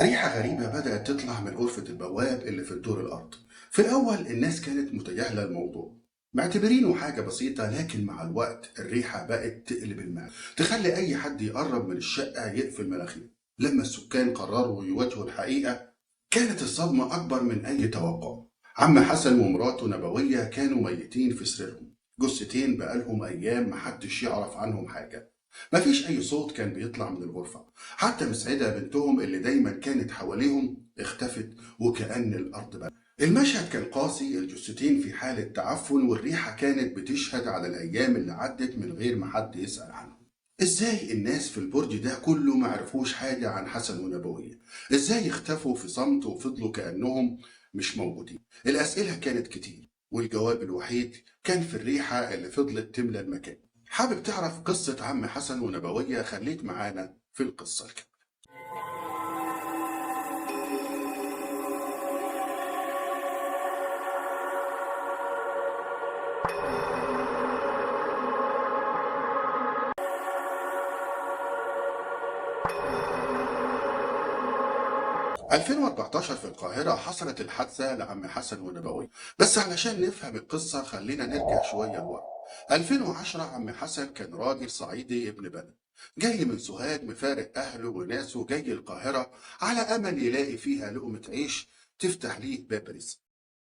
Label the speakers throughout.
Speaker 1: ريحة غريبة بدأت تطلع من غرفة البواب اللي في الدور الأرضي. في الأول الناس كانت متجاهلة الموضوع، معتبرينه حاجة بسيطة، لكن مع الوقت الريحة بقت تقلب المعدة، تخلي أي حد يقرب من الشقة يقفل مناخيره. لما السكان قرروا يواجهوا الحقيقة كانت الصدمة أكبر من أي توقع. عم حسن ومراته نبوية كانوا ميتين في سريرهم، جثتين بقالهم أيام محدش يعرف عنهم حاجة. مفيش أي صوت كان بيطلع من الغرفة، حتى مسعدة بنتهم اللي دايما كانت حواليهم اختفت وكأن الأرض بقى. المشهد كان قاسي، الجثتين في حالة تعفن والريحة كانت بتشهد على الأيام اللي عدت من غير ما حد يسأل عنهم. إزاي الناس في البرج ده كله ما عرفوش حاجة عن حسن ونبوية؟ إزاي اختفوا في صمت وفضلوا كأنهم مش موجودين؟ الأسئلة كانت كتير والجواب الوحيد كان في الريحة اللي فضلت تملى المكان. حابب تعرف قصة عم حسن ونبوية؟ خليك معانا في القصة الكاملة. في 2014 في القاهرة حصلت الحادثة لعم حسن ونبوية، بس علشان نفهم القصة خلينا نرجع شوية لورا. 2010 عم حسن كان راجل صعيدي ابن بلد، جاي من سوهاج مفارق أهله وناسه، جاي القاهرة على أمل يلاقي فيها لقمة عيش تفتح ليه باب رزق.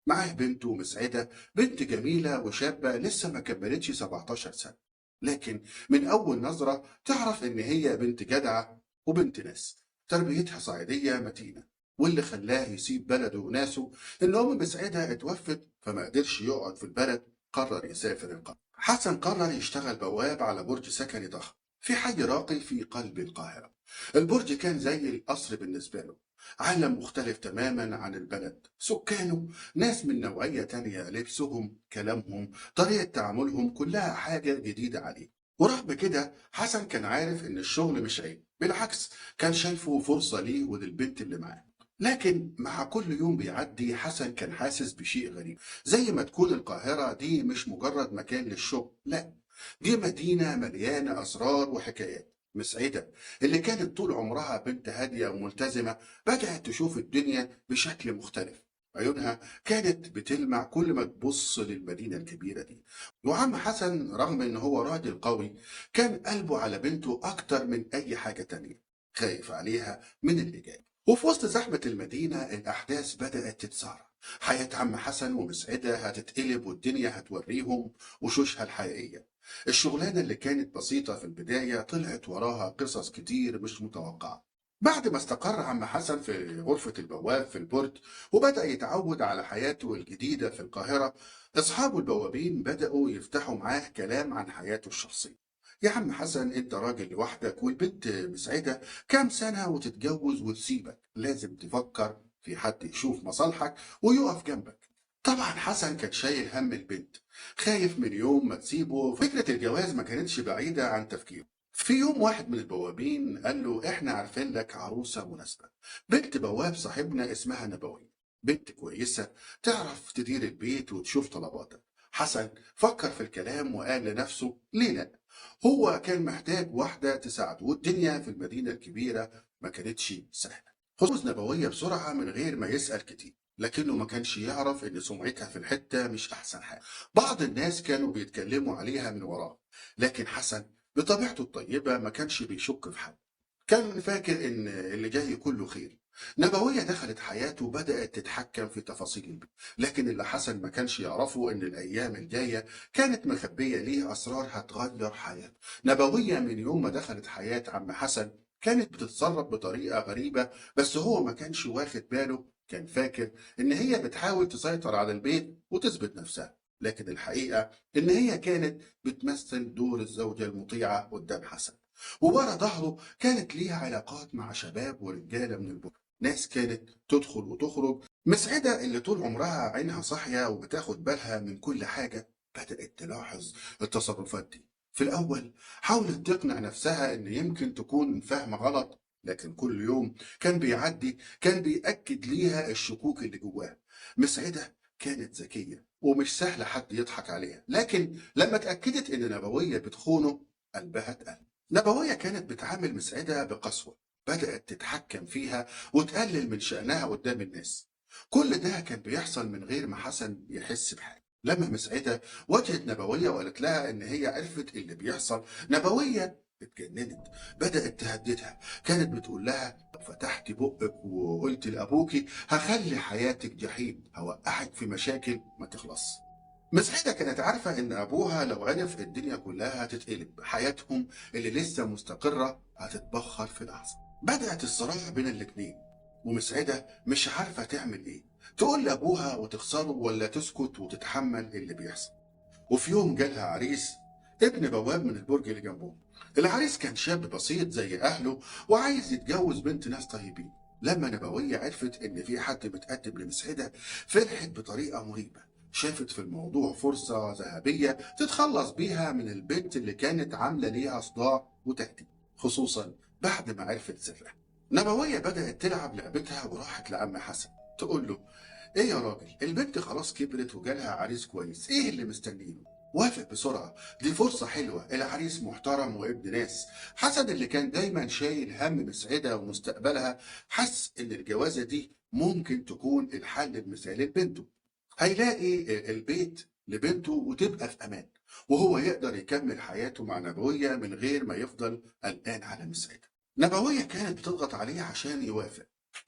Speaker 1: معاه بنته مسعدة، بنت جميلة وشابة لسه ما كملتش 17 سنة، لكن من أول نظرة تعرف إن هي بنت جدعة وبنت ناس، تربيتها صعيدية متينة. واللي خلاه يسيب بلده وناسه إن أم مسعدة اتوفت، فما قدرش يقعد في البلد، قرر يسافر القاهرة. حسن قرر يشتغل بواب على برج سكني ضخم في حي راقي في قلب القاهرة. البرج كان زي القصر بالنسبة له، عالم مختلف تماما عن البلد، سكانه ناس من نوعية تانية، لبسهم، كلامهم، طريقة تعاملهم كلها حاجة جديدة عليه. ورغم كده حسن كان عارف إن الشغل مش عيب، بالعكس كان شايفه فرصة ليه وللبنت اللي معاه. لكن مع كل يوم بيعدي حسن كان حاسس بشيء غريب، زي ما تكون القاهرة دي مش مجرد مكان للشغل، لا، دي مدينة مليانة أسرار وحكايات. مسعدة اللي كانت طول عمرها بنت هادية وملتزمة بدأت تشوف الدنيا بشكل مختلف، عيونها كانت بتلمع كل ما تبص للمدينة الكبيرة دي. وعم حسن رغم إن هو راجل قوي كان قلبه على بنته أكتر من أي حاجة تانية، خايف عليها من اللي جاي. وفي وسط زحمة المدينة الأحداث بدأت تتسارع، حياة عم حسن ومسعدة هتتقلب والدنيا هتوريهم وشوشها الحقيقية. الشغلانة اللي كانت بسيطة في البداية طلعت وراها قصص كتير مش متوقعة. بعد ما استقر عم حسن في غرفة البواب في البرج وبدأ يتعود على حياته الجديدة في القاهرة، أصحابه البوابين بدأوا يفتحوا معاه كلام عن حياته الشخصية. يا عم حسن انت راجل لوحدك والبنت مسعدة كام سنة وتتجوز وتسيبك، لازم تفكر في حد يشوف مصالحك ويقف جنبك. طبعا حسن كان شايل هم البنت، خايف من يوم ما تسيبه، فكرة الجواز ما كانتش بعيدة عن تفكيره. في يوم واحد من البوابين قال له احنا عارفين لك عروسة مناسبة، بنت بواب صاحبنا اسمها نبوية، بنت كويسة تعرف تدير البيت وتشوف طلباتك. حسن فكر في الكلام وقال لنفسه ليه لا، هو كان محتاج واحدة تساعده والدنيا في المدينة الكبيرة ما كانتش سهلة. خصوص نبوية بسرعة من غير ما يسأل كتير، لكنه ما كانش يعرف إن سمعتها في الحتة مش أحسن حاجة. بعض الناس كانوا بيتكلموا عليها من وراه، لكن حسن بطبيعته الطيبة ما كانش بيشك في حد، كان فاكر إن اللي جاي كله خير. نبوية دخلت حياته وبدأت تتحكم في تفاصيل البيت، لكن اللي حسن ما كانش يعرفه إن الأيام الجاية كانت مخبية ليه أسرار هتغير حياته. نبوية من يوم ما دخلت حياة عم حسن كانت بتتصرف بطريقة غريبة، بس هو ما كانش واخد باله، كان فاكر إن هي بتحاول تسيطر على البيت وتثبت نفسها، لكن الحقيقة إن هي كانت بتمثل دور الزوجة المطيعة قدام حسن، وورا ظهره كانت ليها علاقات مع شباب ورجالة من البلد، ناس كانت تدخل وتخرج. مسعدة اللي طول عمرها عينها صاحية وبتاخد بالها من كل حاجة بدأت تلاحظ التصرفات دي. في الأول حاولت تقنع نفسها إن يمكن تكون فاهمة غلط، لكن كل يوم كان بيعدي كان بيأكد ليها الشكوك اللي جواها. مسعدة كانت ذكية ومش سهل حد يضحك عليها، لكن لما اتأكدت إن نبوية بتخونه قلبها اتقل. نبوية كانت بتعامل مسعدة بقسوة، بدأت تتحكم فيها وتقلل من شأنها قدام الناس. كل ده كان بيحصل من غير ما حسن يحس بحاجة. لما مسعدة واجهت نبوية وقالت لها إن هي عرفت اللي بيحصل، نبوية اتجننت، بدأت تهددها. كانت بتقول لها لو فتحتي بقك وقلت لأبوكي هخلي حياتك جحيم، هوقعك في مشاكل ما تخلص. مسعدة كانت عارفة إن أبوها لو عرف الدنيا كلها هتتقلب، حياتهم اللي لسه مستقرة هتتبخر في لحظة. بدأت الصراع بين الاتنين، ومسعدة مش عارفة تعمل إيه، تقول لأبوها وتخسره ولا تسكت وتتحمل اللي بيحصل. وفي يوم جالها عريس، ابن بواب من البرج اللي جنبهم. العريس كان شاب بسيط زي أهله وعايز يتجوز بنت ناس طيبين. لما نبوية عرفت إن في حد متقدم لمسعدة فرحت بطريقة مريبة، شافت في الموضوع فرصة ذهبية تتخلص بيها من البنت اللي كانت عاملة ليها صداع وتهديد، خصوصا بعد ما عرفت سرها. نبوية بدأت تلعب لعبتها وراحت لعم حسن تقول له ايه يا راجل، البنت خلاص كبرت وجالها عريس كويس، ايه اللي مستنينه؟ وافق بسرعة، دي فرصة حلوة، العريس محترم وابن ناس. حسن اللي كان دايما شايل هم مسعدة ومستقبلها حس ان الجوازة دي ممكن تكون الحل المثالي لبنته. هيلاقي البيت لبنته وتبقى في امان، وهو يقدر يكمل حياته مع نبوية من غير ما يفضل قلقان على مسعدة. نبوية كانت بتضغط عليه عشان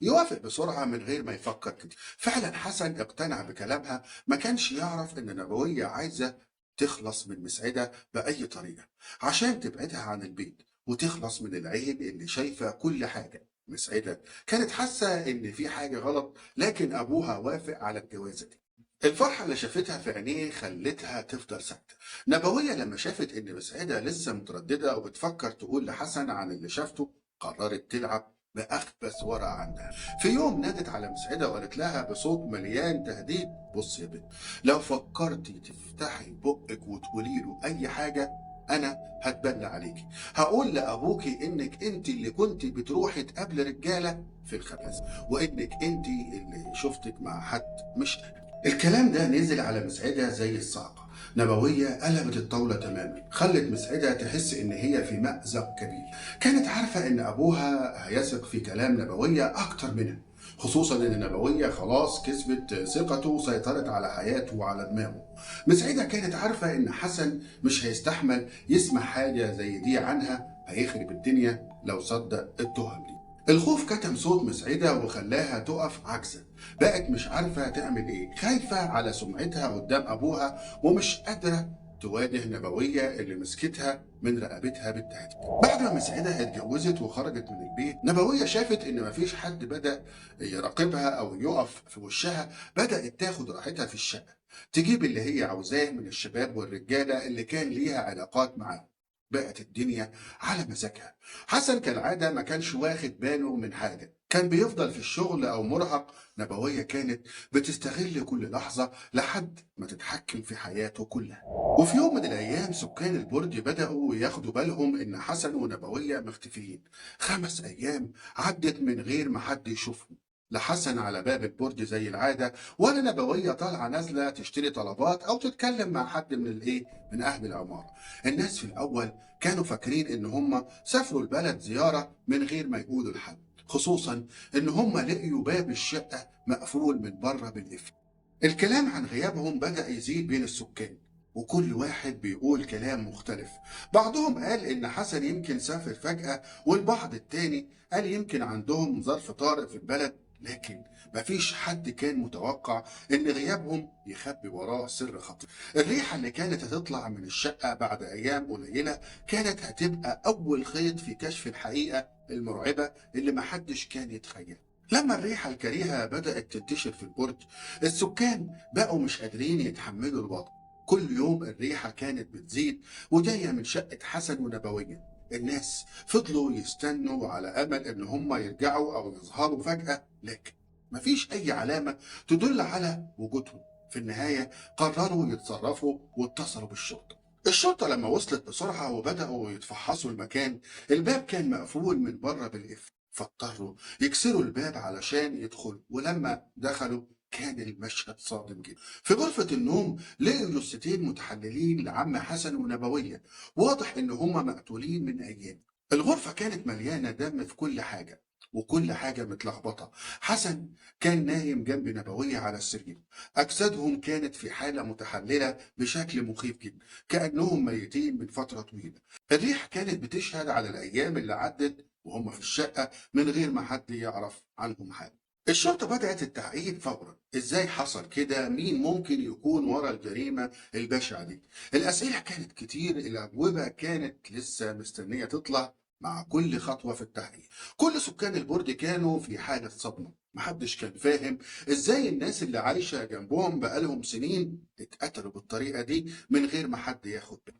Speaker 1: يوافق بسرعة من غير ما يفكر كتير. فعلا حسن اقتنع بكلامها، ما كانش يعرف ان نبوية عايزة تخلص من مسعدة بأي طريقة عشان تبعدها عن البيت وتخلص من العين اللي شايفة كل حاجة. مسعدة كانت حاسة ان في حاجة غلط، لكن ابوها وافق على الجوازة دي. الفرحة اللي شافتها في عينيه خلتها تفضل ساكتة. نبوية لما شافت إن مسعدة لسه مترددة وبتفكر تقول لحسن عن اللي شافته، قررت تلعب بأخبث ورقة عندها. في يوم نادت على مسعدة وقالت لها بصوت مليان تهديد، بص يا بنت، لو فكرتي تفتحي بقك وتقولي له أي حاجة أنا هتبلى عليكي، هقول لأبوكي إنك أنت اللي كنت بتروحي تقابل رجالة في الخباز، وإنك أنت اللي شفتك مع حد مش أنا. الكلام ده نزل على مسعدة زي الصعقة. نبوية قلبت الطاولة تماما، خلت مسعدة تحس إن هي في مأزق كبير. كانت عارفة إن أبوها هيثق في كلام نبوية أكتر منها، خصوصا إن نبوية خلاص كسبت ثقته وسيطرت على حياته وعلى دماغه. مسعدة كانت عارفة إن حسن مش هيستحمل يسمع حاجة زي دي عنها، هيخرب الدنيا لو صدق التهم دي. الخوف كتم صوت مسعدة وخلاها تقف عاجزة، بقت مش عارفة تعمل ايه، خايفة على سمعتها قدام ابوها ومش قادرة تواجه نبوية اللي مسكتها من رقبتها بالتهديد. بعد ما مسعدة اتجوزت وخرجت من البيت، نبوية شافت ان مفيش حد بدأ يراقبها او يقف في وشها، بدأت تاخد راحتها في الشقة، تجيب اللي هي عاوزاه من الشباب والرجالة اللي كان ليها علاقات معاهم. بقت الدنيا على مزاجها. حسن كالعادة ما كانش واخد باله من حاجة، كان بيفضل في الشغل أو مرهق. نبوية كانت بتستغل كل لحظة لحد ما تتحكم في حياته كلها. وفي يوم من الأيام سكان البرج بدأوا ياخدوا بالهم إن حسن ونبوية مختفيين. 5 أيام عدت من غير ما حد يشوفهم، لا حسن على باب البرج زي العادة، ولا نبوية طالعة نازلة تشتري طلبات أو تتكلم مع حد من من أهل العمارة. الناس في الأول كانوا فاكرين إن هم سافروا البلد زيارة من غير ما يقولوا لحد، خصوصا إن هم لقيوا باب الشقة مقفول من بره بالقفل. الكلام عن غيابهم بدأ يزيد بين السكان، وكل واحد بيقول كلام مختلف. بعضهم قال إن حسن يمكن سافر فجأة، والبعض التاني قال يمكن عندهم ظرف طارئ في البلد، لكن مفيش حد كان متوقع إن غيابهم يخبي وراه سر خطير. الريحة اللي كانت هتطلع من الشقة بعد أيام قليلة كانت هتبقى أول خيط في كشف الحقيقة المرعبة اللي محدش كان يتخيل. لما الريحة الكريهة بدأت تنتشر في البرج، السكان بقوا مش قادرين يتحملوا الوضع. كل يوم الريحة كانت بتزيد وجاية من شقة حسن ونبوية. الناس فضلوا يستنوا على أمل إن هم يرجعوا أو يظهروا فجأة، لكن مفيش أي علامة تدل على وجودهم. في النهاية قرروا يتصرفوا واتصلوا بالشرطة. الشرطة لما وصلت بسرعة وبدأوا يتفحصوا المكان، الباب كان مقفول من بره بالقفل، فاضطروا يكسروا الباب علشان يدخلوا. ولما دخلوا كان المشهد صادم جدا. في غرفة النوم لقوا جثتين متحللين لعم حسن ونبوية، واضح إن هما مقتولين من أيام. الغرفة كانت مليانة دم في كل حاجة، وكل حاجة متلخبطة. حسن كان نايم جنب نبوية على السرير، أجسادهم كانت في حالة متحللة بشكل مخيف جدا، كأنهم ميتين من فترة طويلة. الريح كانت بتشهد على الأيام اللي عدت وهم في الشقة من غير ما حد يعرف عنهم حاجة. الشرطة بدأت التحقيق فورا. ازاي حصل كده؟ مين ممكن يكون ورا الجريمة البشعة دي؟ الأسئلة كانت كتير، الأجوبة كانت لسه مستنية تطلع مع كل خطوة في التحقيق. كل سكان البرج كانوا في حالة صدمة، محدش كان فاهم ازاي الناس اللي عايشة جنبهم بقالهم سنين اتقتلوا بالطريقة دي من غير ما حد ياخد باله.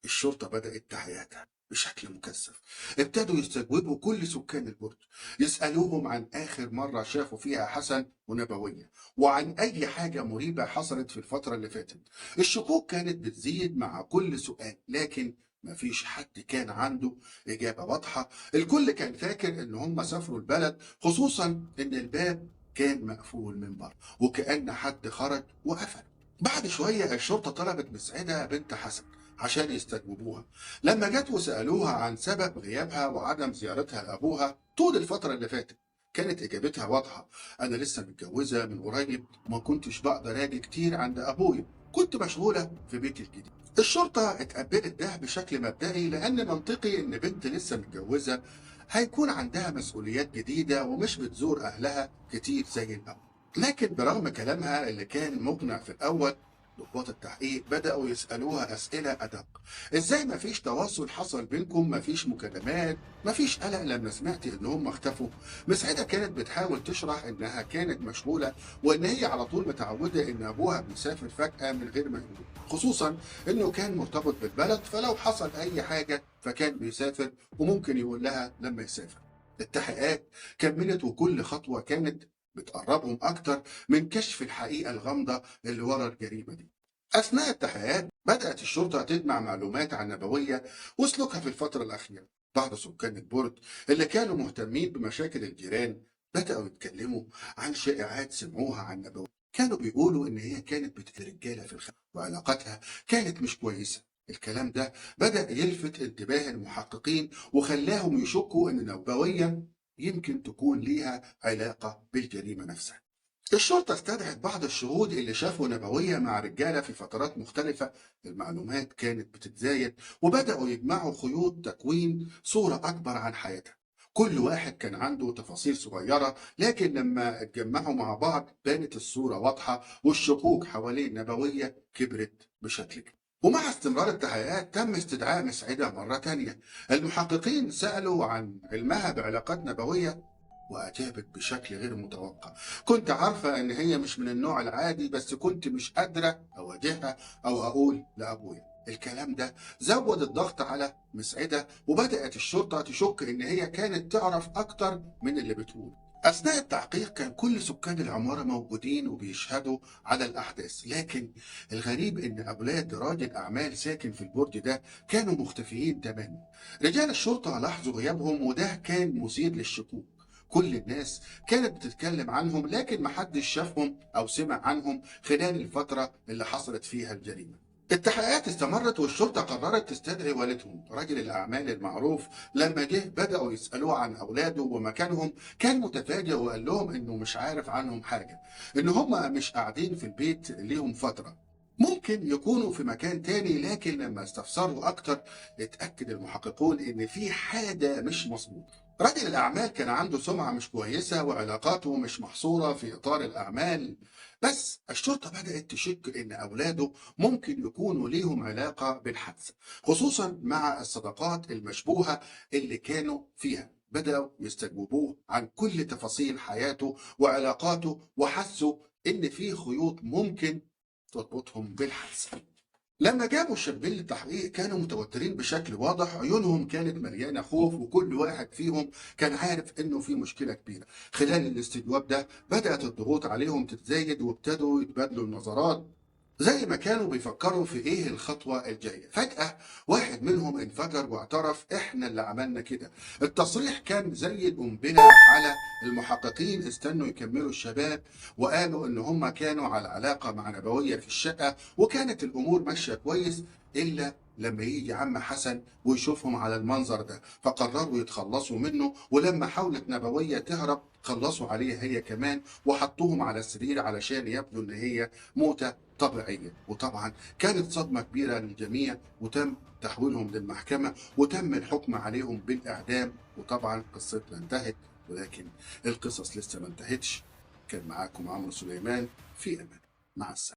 Speaker 1: الشرطة بدأت تحقيقاتها بشكل مكثف، ابتدوا يستجوبوا كل سكان البرج، يسألوهم عن آخر مرة شافوا فيها حسن ونبوية، وعن أي حاجة مريبة حصلت في الفترة اللي فاتت. الشكوك كانت بتزيد مع كل سؤال، لكن مفيش حد كان عنده إجابة واضحة. الكل كان فاكر إن هم سافروا البلد، خصوصا إن الباب كان مقفول من بره وكأن حد خرج وقفل. بعد شوية الشرطة طلبت مسعدة بنت حسن عشان يستجوبوها. لما جت وسألوها عن سبب غيابها وعدم زيارتها لأبوها طول الفترة اللي فاتت، كانت إجابتها واضحة: أنا لسه متجوزة من قريب وما كنتش بقدر أجي كتير عند أبويا، كنت مشغولة في بيتي الجديد. الشرطة اتقبلت ده بشكل مبدئي، لأن منطقي إن بنت لسه متجوزة هيكون عندها مسؤوليات جديدة ومش بتزور أهلها كتير زي الأول. لكن برغم كلامها اللي كان مقنع في الأول، ضباط التحقيق بدأوا يسألوها أسئلة أدق. إزاي مفيش تواصل حصل بينكم؟ مفيش مكالمات؟ مفيش قلق لما سمعتي إن هم اختفوا؟ مسعدة كانت بتحاول تشرح إنها كانت مشغولة وإن هي على طول متعودة إن أبوها بيسافر فجأة من غير ما يقول، خصوصا إنه كان مرتبط بالبلد، فلو حصل أي حاجة فكان بيسافر وممكن يقول لها لما يسافر. التحقيقات كملت، وكل خطوة كانت بتقربهم أكتر من كشف الحقيقة الغامضة اللي ورا الجريمة دي. أثناء التحقيقات بدأت الشرطة تجمع معلومات عن نبوية وسلوكها في الفترة الأخيرة. بعض سكان البرج اللي كانوا مهتمين بمشاكل الجيران بدأوا يتكلموا عن شائعات سمعوها عن نبوية. كانوا بيقولوا إن هي كانت بتقتل رجالة في الخارج وعلاقتها كانت مش كويسة. الكلام ده بدأ يلفت انتباه المحققين وخلاهم يشكوا إن نبوية يمكن تكون ليها علاقة بالجريمة نفسها. الشرطة استدعت بعض الشهود اللي شافوا نبوية مع رجالة في فترات مختلفة. المعلومات كانت بتتزايد وبدأوا يجمعوا خيوط تكوين صورة أكبر عن حياتها. كل واحد كان عنده تفاصيل صغيرة، لكن لما اتجمعوا مع بعض بانت الصورة واضحة، والشكوك حوالين نبوية كبرت بشكل كبير. ومع استمرار التحقيقات تم استدعاء مسعدة مرة تانية. المحققين سألوا عن علمها بعلاقات نبوية وأجابت بشكل غير متوقع: كنت عارفة إن هي مش من النوع العادي، بس كنت مش قادرة أواجهها أو أقول لأبويا. الكلام ده زود الضغط على مسعدة، وبدأت الشرطة تشك إن هي كانت تعرف أكتر من اللي بتقول. أثناء التحقيق كان كل سكان العمارة موجودين وبيشهدوا على الأحداث، لكن الغريب إن أولاد راجل أعمال ساكن في البرج ده كانوا مختفيين تماما. رجال الشرطة لاحظوا غيابهم، وده كان مثير للشكوك. كل الناس كانت بتتكلم عنهم، لكن محدش شافهم أو سمع عنهم خلال الفترة اللي حصلت فيها الجريمة. التحقيقات استمرت، والشرطة قررت تستدعي والدهم رجل الأعمال المعروف. لما جه بدأوا يسألوه عن أولاده ومكانهم، كان متفاجئ وقال لهم إنه مش عارف عنهم حاجة، إن هم مش قاعدين في البيت ليهم فترة، ممكن يكونوا في مكان تاني. لكن لما استفسروا أكتر اتأكد المحققون إن في حاجة مش مظبوطة. رجل الأعمال كان عنده سمعة مش كويسة وعلاقاته مش محصورة في إطار الأعمال، بس الشرطة بدأت تشك إن أولاده ممكن يكونوا ليهم علاقة بالحادثة، خصوصا مع الصداقات المشبوهة اللي كانوا فيها. بدأوا يستجوبوه عن كل تفاصيل حياته وعلاقاته، وحسوا إن في خيوط ممكن تربطهم بالحادثة. لما جابوا الشابين للتحقيق كانوا متوترين بشكل واضح، عيونهم كانت مليانة خوف، وكل واحد فيهم كان عارف انه في مشكلة كبيرة. خلال الاستجواب ده بدأت الضغوط عليهم تتزايد، وابتدوا يتبادلوا النظرات زي ما كانوا بيفكروا في ايه الخطوة الجاية. فجأة واحد منهم انفجر واعترف: احنا اللي عملنا كده. التصريح كان زي القنبلة على المحققين. استنوا يكملوا الشباب وقالوا ان هم كانوا على علاقة مع نبوية في الشقة وكانت الامور ماشية كويس، الا لما يجي عم حسن ويشوفهم على المنظر ده، فقرروا يتخلصوا منه. ولما حاولت نبوية تهرب خلصوا عليها هي كمان وحطوهم على السرير علشان يبدو ان هي موتة طبيعية. وطبعا كانت صدمة كبيرة للجميع، وتم تحويلهم للمحكمة وتم الحكم عليهم بالإعدام. وطبعا قصتنا انتهت، ولكن القصص لسه ما انتهتش. كان معاكم عمرو سليمان في أمان، مع السلامة.